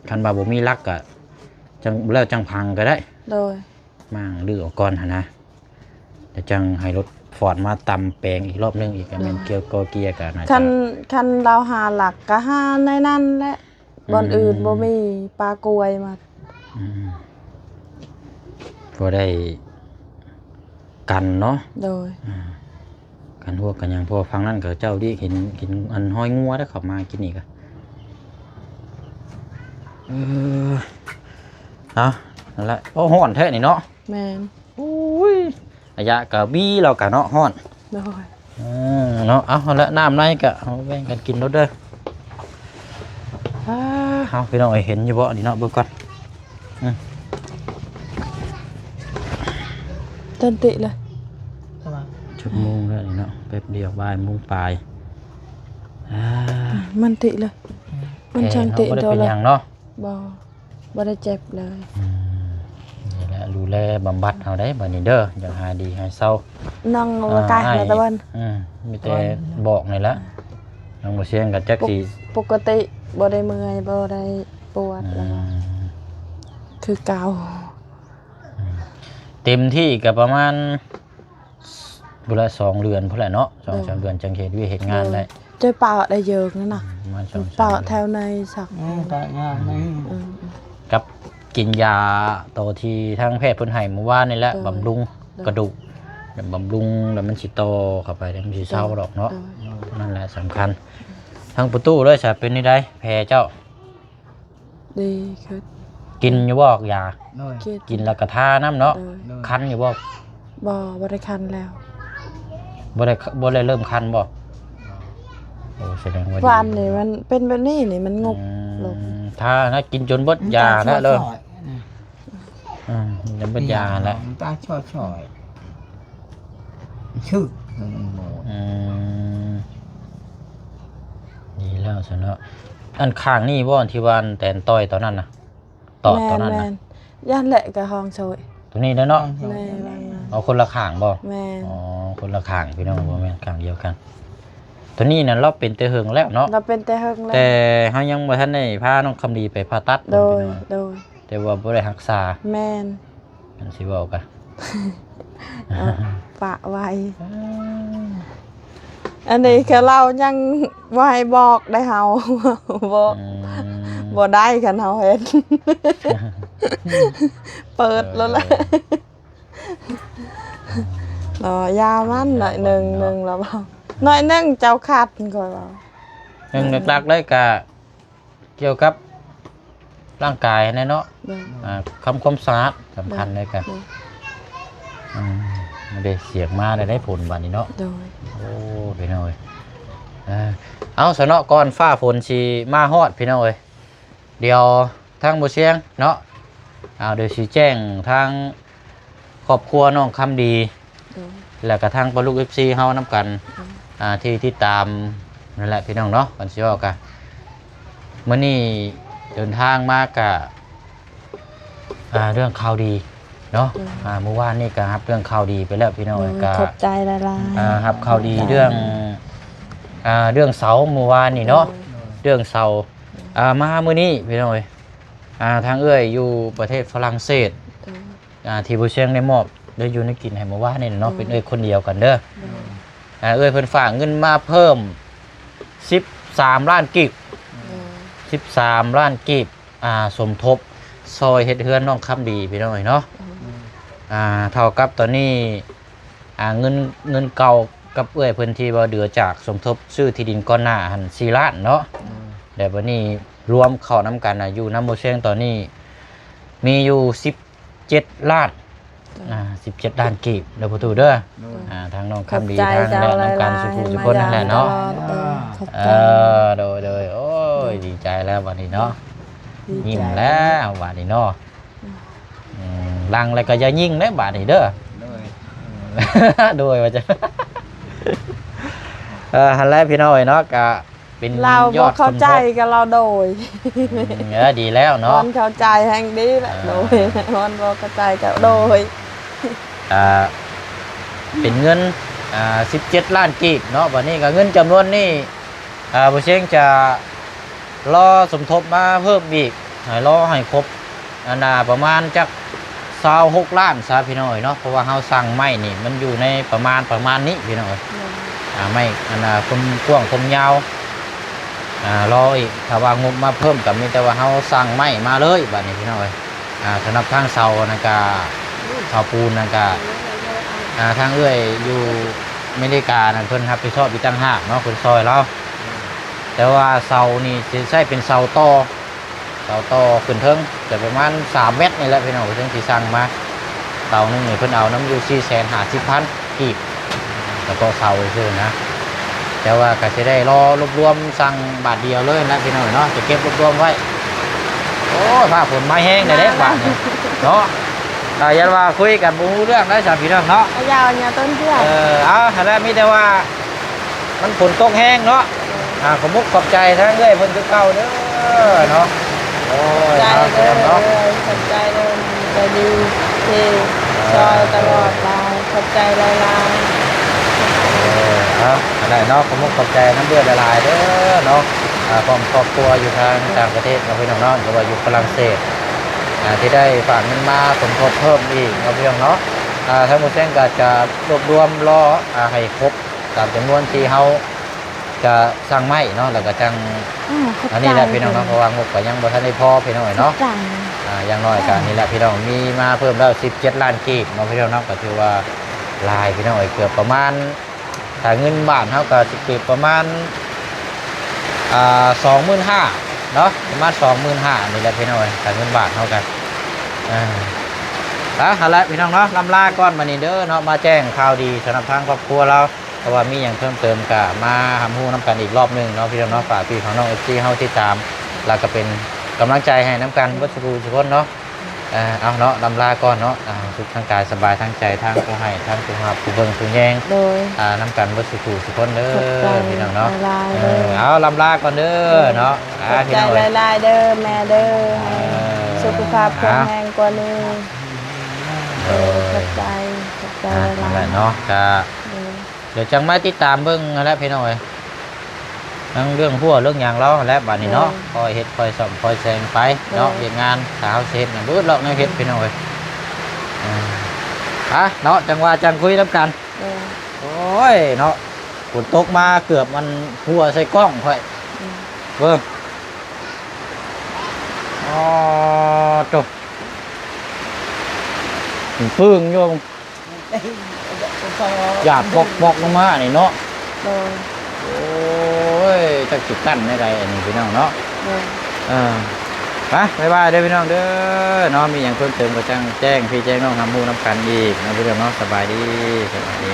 ຄັນວ່າບໍ່ມີຫຼັກກະ ຈັ່ງ ແລ້ວຈັ່ງພັງກໍໄດ້ ໂດຍ ມ້າງຮື້ອອກກ່ອນຫັ້ນນະ ແລ້ວຈັ່ງໃຫ້ລົດຟອດມາຕຳແປງອີກລອບໜຶ່ງອີກ ກໍແມ່ນ ໂດຍ ກ່ຽວກໍເກຍກໍໜ້າຈະ ຄັນ ຄັນລາວຫາຫຼັກກໍຫາໃນນັ້ນແຫຼະ ອືມ ບ່ອນອື່ນບໍ່ມີ ປ່າກ້ວຍໝົດ ອືມ ພໍໄດ້ກັນເນາະ ໂດຍ ອ່າ ກັນຮວກກັນຫຍັງ ເພາະວ່າຝັ່ງນັ້ນເຂົາເຈົ້າລຽກເຫັນ ເຫັນອັນຮອຍງົວເດ້ ເຂົ້າມາກິນນີ້ກະ ເອີ ເອົາ ນັ້ນແຫຼະ ໂອ້ ຮ້ອນແທ້ນີ້ເນາະ ແມ່ນ ໂອ້ຍ ອາຍະກະບີແລ້ວກະເນາະ ຮ້ອນ ໂດຍ ເອີ ເນາະ ເອົາ ຫັ້ນແຫຼະ ນ້ຳໃນກະເອົາແບ່ງກັນກິນໂລດເດີ ອ່າ ເຮົາພີ່ນ້ອງເອີຍ ເຫັນຢູ່ບໍ່ນີ້ເນາະ ເບິ່ງກ່ອນ ອືມ ຕັນຕິເລີຍ ຈັກໂມງແລ້ວນີ້ເນາະ ແປັບດຽວ ບ່າຍໂມງປາຍ ອ່າ ມັນຕິເລີຍ ມັນ ເອີ ຈັງຕິ ເຮົາບໍ່ໄດ້ເປັນຫຍັງເນາະ ບໍ່ ບໍ່ໄດ້ເຈັບເລີຍ ອືມ ນີ້ແຫຼະ ດູແລບຳບັດເຮົາໄດ໋ ບາດນີ້ເດີ ຢາກຫາຍດີຫາຍເຊົາ ນັ່ງ ອ່າ ວ່າກາຍ ອ້າຍ ມາຕະວັນ ອືມ ມີແຕ່ບອກນີ້ແຫຼະ ນ້ອງບໍ່ຊຽງກໍຈັກ ປົກ ຊິ ປົກກະຕິບໍ່ໄດ້ເມື່ອຍ ບໍ່ໄດ້ປວດ ອືມ ແລ້ວ ຄືເກົ່າ ອືມ ເຕັມທີ່ກໍປະມານ ພຸ້ນລະ ສອງເດືອນພຸ້ນແຫຼະເນາະ ສອງສາມເດືອນ ໂດຍ ຈັ່ງເຮັດວຽກເຮັດງານໄດ້ ໂດຍ ເຈົ້າປາໄດ້ເຢີກນັ້ນນະ ປາແຖວໃນສັກ ເອີ ປາງາມນີ້ ອືມ ກັບກິນຢາໂຕທີ່ທາງແພດເພິ່ນໃຫ້ມື້ວານນີ້ແຫຼະ ໂດຍ ບຳລຸງ ໂດຍ ກະດູກ ແລ້ວບຳລຸງແລ້ວມັນຊິຕໍ່ເຂົ້າໄປ ແລ້ວມັນຊິເຊົາດອກເນາະ ໂດຍ ນັ້ນແຫຼະສຳຄັນ ທາງປະຕູເລີຍ ສະເປັນແນວໃດແຜເຈົ້າ? ດີຂຶ້ນ ກິນຢູ່ບໍ່ຢາ? ໂດຍ ກິນ ກິນແລ້ວກໍທານຳເນາະ ໂດຍ ຄັນຢູ່ບໍ່? ບໍ່ ບໍ່ໄດ້ຄັນແລ້ວ ບໍ່ໄດ້ ບໍ່ໄດ້ເລີ່ມຄັນບໍ່? ໂອ້ ສະແດງວ່າດີ ວານນີ້ມັນເປັນແບບນີ້ນີ້ ມັນງົບ ອືມ ລົງ ທານະ ກິນຈົນເບິດຢາແລ້ວເດີ ອືມ ຈົນເບິດຢາແລ້ວ ຕາຊ່ອຍໆ ຊຶກ ອືມ ດີແລ້ວຊັ້ນເນາະ ອັນຂ້າງນີ້ບໍ່ ອັນທີ່ວ່າອັນແຕນຕ່ອຍຕອນນັ້ນນະ ຕອດຕອນນັ້ນນະ ແມ່ນໆ ຢ້ານແຫຼະກະຫ້ອງໂຊຍ ໂຕນີ້ເດ້ເນາະ ແມ່ນ ເອົາຄົນລະຂ້າງບໍ່? ແມ່ນ ອໍ ຄົນລະຂ້າງພີ່ນ້ອງ ບໍ່ແມ່ນຂ້າງດຽວກັນ ໂຕນີ້ນະລາວເປັນແຕ່ເຫິງແລ້ວເນາະ ລາວເປັນແຕ່ເຫິງແລ້ວ ແຕ່ເຮົາຍັງບໍ່ທັນໄດ້ພານ້ອງຄຳດີໄປຜ່າຕັດ ໂດຍ ພີ່ນ້ອງ ໂດຍ ແຕ່ວ່າບໍ່ໄດ້ຮັກສາ ແມ່ນ ອັນຊິເວົ້າກະ ເອົາປະໄວ້ ເອີ ອັນນີ້ຄືລາວຍັງບໍ່ໃຫ້ບອກໄດ້ເຮົາ ບໍ່ ອືມ ບໍ່ໄດ້ຄັນເຮົາເຮັດ ເປີດໂລດແຫຼະ ເອີ ລໍຢາມັນໜ້ອຍໜຶ່ງ ໜຶ່ງລະເວົ້າ ໜ້ອຍໜຶ່ງເຈົ້າຂັດ ຂ້ອຍເວົ້າ ໜຶ່ງຫຼັກໆເລີຍກະ ກ່ຽວກັບຮ່າງກາຍຫັ້ນແຫຼະເນາະ ໂດຍ ອ່າ ຄຳຄວາມສະອາດສຳຄັນເລີຍກະ ໂດຍ ອືມ ເດ້ ສຽງມາແລ້ວໄດ໋ ຝົນບາດນີ້ເນາະ ໂດຍ ໂອ້ ພີ່ນ້ອງເອີຍ ເອີ ເອົາຊະເນາະ ກ່ອນຟ້າຝົນຊິມາຮອດ ພີ່ນ້ອງເອີຍ ດຽວທາງບໍ່ຊຽງເນາະ ເອົາ ດຽວຊິແຈ້ງທາງ ຄອບຄົວນ້ອງຄຳດີ ໂດຍ ແລ້ວກະທັງປະລຸກ ເອັຟຊີ ເຮົານຳກັນ ໂດຍ ອ່າ ທີ່ຕິດຕາມນັ້ນແຫຼະພີ່ນ້ອງເນາະ ກັນຊິເວົ້າກະ ມື້ນີ້ເດີນທາງມາກະ ອ່າ ເລື່ອງຂ່າວດີເນາະ ໂດຍ ອ່າ ມື້ວານນີ້ກະຮັບເລື່ອງຂ່າວດີໄປແລ້ວພີ່ນ້ອງ ໂດຍ ກະ ຂອບໃຈຫຼາຍໆ ອ່າ ຮັບຂ່າວດີເລື່ອງ ອ່າ ເລື່ອງເສົາມື້ວານນີ້ເນາະ ໂດຍ ເລື່ອງເສົາ ອ່າ ມາມື້ນີ້ພີ່ນ້ອງເອີຍ ອ່າ ທາງເອື້ອຍຢູ່ປະເທດຝຣັ່ງເສດ ໂດຍ ອ່າ ທີ່ບໍ່ຊຽງໄດ້ມອບ ໄດ້ຢູ່ໄດ້ກິນໃຫ້ມື້ວານນີ້ເນາະ ໂດຍ ເປັນເອື້ອຍຄົນດຽວກັນເດີ ໂດຍ ອ່າ ເອື້ອຍເພິ່ນຝາກເງິນມາເພີ່ມສິບສາມລ້ານກີບ ໂດຍ ສິບສາມລ້ານກີບ ອ່າ ສົມທົບຊ່ອຍເຮັດເຮືອນນ້ອງຄຳດີ ພີ່ນ້ອງເອີຍເນາະ ໂດຍ ອ່າ ເທົ່າກັບຕອນນີ້ ອ່າ ເງິນ ເງິນເກົ່າກັບເອື້ອຍເພິ່ນທີ່ວ່າເຫຼືອຈາກສົມທົບຊື້ທີ່ດິນກ່ອນໜ້າຫັ້ນສີ່ລ້ານເນາະ ໂດຍ ແລ້ວບັດນີ້ລວມເຂົ້ານຳກັນນະ ຢູ່ນຳບໍ່ຊຽງຕອນນີ້ມີຢູ່ສິບເຈັດລ້ານ ໂດຍ ອ່າ ສິບເຈັດລ້ານກີບເດີພໍ່ຕູ້ເດີ ໂດຍ ອ່າ ທາງນ້ອງຄຳດີ ຂອບໃຈ ທາງແລະນຳກັນ ເຈົ້າຫຼາຍໆ ສູ່ຜູ້ສູ່ຄົນນັ້ນແຫຼະເນາະ ມາຢາມຕະຫຼອດ ເອີ ຂອບໃຈ ເອີ ໂດຍ ໂດຍ ໂອ້ຍ ໂດຍ ດີໃຈແລ້ວບັດນີ້ເນາະ ດີໃຈ ຍິ້ມແລ້ວບັດນີ້ເນາະ ອືມ ຫຼັ່ງແລ້ວກໍຢ່າຍິງເດ້ບາດນີ້ເດີ ໂດຍ ໂດຍ ວ່າຈະ ເອີ ຫັ້ນແຫຼະພີ່ນ້ອງເອີຍເນາະ ກະເປັນ ລາວບໍ່ເຂົ້າໃຈ ຍອດສົມທົບ ກໍລາວໂດຍ ອືມ ເອີ ດີແລ້ວເນາະ ມັນເຂົ້າໃຈແຮງດີແຫຼະ ອ່າ ໂດຍ ມັນບໍ່ເຂົ້າໃຈກໍໂດຍ ອ່າ ເປັນເງິນ ອ່າ ສິບເຈັດລ້ານກີບເນາະ ບັດນີ້ກໍເງິນຈຳນວນນີ້ ອ່າ ບໍ່ຊຽງຈະ ລໍສົມທົບມາເພີ່ມອີກ ໃຫ້ລໍໃຫ້ຄົບ ອັນນ່າ ປະມານຈັກຊາວຫົກລ້ານຊະພີ່ນ້ອງເອີຍເນາະ ເພາະວ່າເຮົາສັ່ງໄມ້ນີ້ ມັນຢູ່ໃນປະມານ ປະມານນີ້ພີ່ນ້ອງເອີຍ ໂດຍ ອ່າ ໄມ້ ອັນນ່າ ຄວາມກວ້າງຄວາມຍາວ ອ່າ ລໍອີກ ຖ້າວ່າງົບມາເພີ່ມກໍມີແຕ່ວ່າເຮົາສັ່ງໄມ້ມາເລີຍ ບັດນີ້ພີ່ນ້ອງເອີຍ ອ່າ ສຳລັບທາງເສົານັ້ນກະ ເສົາປູນນັ້ນກະ ອ່າ ທາງເອື້ອຍຢູ່ອາເມລິການັ້ນ ເພິ່ນຮັບຜິດຊອບອີກຕ່າງຫາກເນາະ ເພິ່ນຊ່ອຍລາວ ແຕ່ວ່າເສົານີ້ຊິໃຊ້ເປັນເສົາຕໍ່ ເສົາຕໍ່ຂຶ້ນເທິງ ຈະປະມານສາມແມັດນີ້ແຫຼະພີ່ນ້ອງ ເພິ່ນຊິສັ່ງມາ ເສົາໜຶ່ງນີ້ເພິ່ນເອົານຳຢູ່ສີ່ແສນຫ້າສິບພັນ ກີບ ສະເພາະເສົາຊື່ໆນະ ແຕ່ວ່າກໍຊິໄດ້ລໍລວບລວມສັ່ງບາດດຽວເລີຍນະພີ່ນ້ອງເນາະ ຈະເກັບລວບລວມໄວ້ ໂອ້ຍ ຟ້າຝົນມາແຮງແດ່ເດ້ບາດນີ້ເນາະ ອ່າ ຢ້ານວ່າຄຸຍກັນບໍ່ຮູ້ເລື່ອງໄດ໋ຊະພີ່ນ້ອງເນາະ ເອົາຢາວອັນຍາຕົ້ນເພື່ອ ເອີ ເອົາ ຫັ້ນແຫຼະ ມີແຕ່ວ່າມັນຝົນຕົກແຮງເນາະ ອ່າ ຂອບມຸກຂອບໃຈທາງເອື້ອຍເພິ່ນຄືເກົ່າເດີເນາະ ໂອ້ຍ ຂອບໃຈເດີ ເອົາ ເນາະ ເອື້ອຍ ຂອບໃຈເດີ ໃຈດີທີ່ຊ່ອຍຕະຫຼອດຫຼາຍ ຂອບໃຈຫຼາຍໆ ເອີ ເອົາ ອັນໃດເນາະ ຂອບມຸກຂອບໃຈນຳເອື້ອຍຫຼາຍໆເດີເນາະ ອ່າ ພ້ອມຄອບຄົວຢູ່ທາງຕ່າງປະເທດເນາະ ພີ່ນ້ອງເນາະ ຫຼືວ່າຢູ່ຝຣັ່ງເສດ ອ່າ ທີ່ໄດ້ຝາກເງິນມາສົມທົບເພີ່ມອີກເນາະ ພີ່ນ້ອງເນາະ ອ່າ ທາງໝູ່ແຊງກໍຈະລວບລວມລໍ ອ່າ ໃຫ້ຄົບຕາມຈຳນວນທີ່ເຮົາ ຈະສັ່ງໄມ້ເນາະ ແລ້ວກໍຈັ່ງ ອືມ ຂອບໃຈ ອັນນີ້ແຫຼະພີ່ນ້ອງເນາະ ເດີ ເພາະວ່າງົບກໍຍັງບໍ່ທັນໄດ້ພໍພີ່ນ້ອງເອີຍເນາະ ຂອບໃຈ ອ່າ ຢ່າງໜ້ອຍກໍ ອືມ ນີ້ແຫຼະພີ່ນ້ອງ ມີມາເພີ່ມແລ້ວສິບເຈັດລ້ານກີບເນາະ ພີ່ນ້ອງເນາະ ກໍຖືວ່າຫຼາຍພີ່ນ້ອງເອີຍ ເກືອບປະມານ ຖ້າເງິນບາດເຮົາກໍຊິເກືອບປະມານ ອ່າ ສອງໝື່ນຫ້າເນາະ ປະມານສອງໝື່ນຫ້ານີ້ແຫຼະພີ່ນ້ອງເອີຍ ຖ້າເງິນບາດເຮົາກໍ ອ່າ ອ່ະ ຫັ້ນແຫຼະພີ່ນ້ອງເນາະ ລ່ຳລາກ່ອນບັດນີ້ເດີເນາະ ມາແຈ້ງຂ່າວດີສຳລັບທາງຄອບຄົວລາວ ຖ້າວ່າມີຫຍັງເພີ່ມເຕີມກໍມາຮັບຮູ້ນຳກັນອີກລອບໜຶ່ງເນາະ ພີ່ນ້ອງເນາະ ຝາກພີ່ຝາກນ້ອງ ເອັຟຊີ ເຮົາຕິດຕາມ ແລ້ວກໍເປັນກຳລັງໃຈໃຫ້ນຳກັນເບິດສູ່ຜູ້ສູ່ຄົນເນາະ ເອີ ເອົາເນາະ ລ່ຳລາກ່ອນເນາະ ອ່າ ສຸກທາງກາຍສະບາຍທາງໃຈ ທາງຜູ້ໃຫ້ ທາງຜູ້ຮັບ ຜູ້ເບິ່ງຜູ້ແຍງ ໂດຍ ອ່າ ນຳກັນເບິດສູ່ຜູ້ສູ່ຄົນເດີ ຂອບໃຈ ພີ່ນ້ອງເນາະ ຫຼາຍໆ ເອີ ເດີ ເອົາ ລ່ຳລາກ່ອນເດີເນາະ ຂອບໃຈ ອ່າ ພີ່ນ້ອງເອີຍ ຫຼາຍໆເດີ ແມ່ເດີ ໃຫ້ ເອີ ສຸຂະພາບແຂງແຮງກວ່ານີ້ ອ່າ ເອີ ໂດຍ ຂອບໃຈ ຂອບໃຈ ອ່າ ຫຼາຍໆ ນັ້ນແຫຼະເນາະ ກະ ໂດຍ ດຽວຈັ່ງມາຕິດຕາມເບິ່ງຫັ້ນແຫຼະພີ່ນ້ອງເອີຍ ທັງເລື່ອງຮົ້ວເລື່ອງຫຍັງລາວຫັ້ນແຫຼະ ບາດນີ້ເນາະ ໂດຍ ຄ່ອຍເຮັດຄ່ອຍສ້ອມຄ່ອຍແຊງໄປເນາະ ໂດຍ ວຽກງານ ຖ້າເຮົາຊິເຮັດນະ ເບິດລອກແນວເຮັດພີ່ນ້ອງເອີຍ ອ່າ ອ່ະເນາະ ຈັ່ງວ່າຈັ່ງຄຸຍນຳກັນ ໂດຍ ໂອ້ຍເນາະ ຝົນຕົກມາເກືອບມັນຮົ່ວໃສ່ກ້ອງຂ້ອຍ ອືມ ເບິ່ງ ອໍ ໂຕ ປຶ້ງຢູ່ ຢາດປອກໆລົງມານີ້ເນາະ ໂດຍ ໂອ້ຍ ຈັກຊິກັ້ນແນວໃດອັນນີ້ພີ່ນ້ອງເນາະ ໂດຍ ເອີ ໄປ ບາຍບາຍເດີພີ່ນ້ອງເດີເນາະ ມີຫຍັງເພີ່ມເຕີມກໍຈັ່ງແຈ້ງພີ່ແຈ້ງນ້ອງຮັບຮູ້ນຳກັນອີກເນາະ ພີ່ນ້ອງເນາະ ສະບາຍດີ ສະບາຍດີ.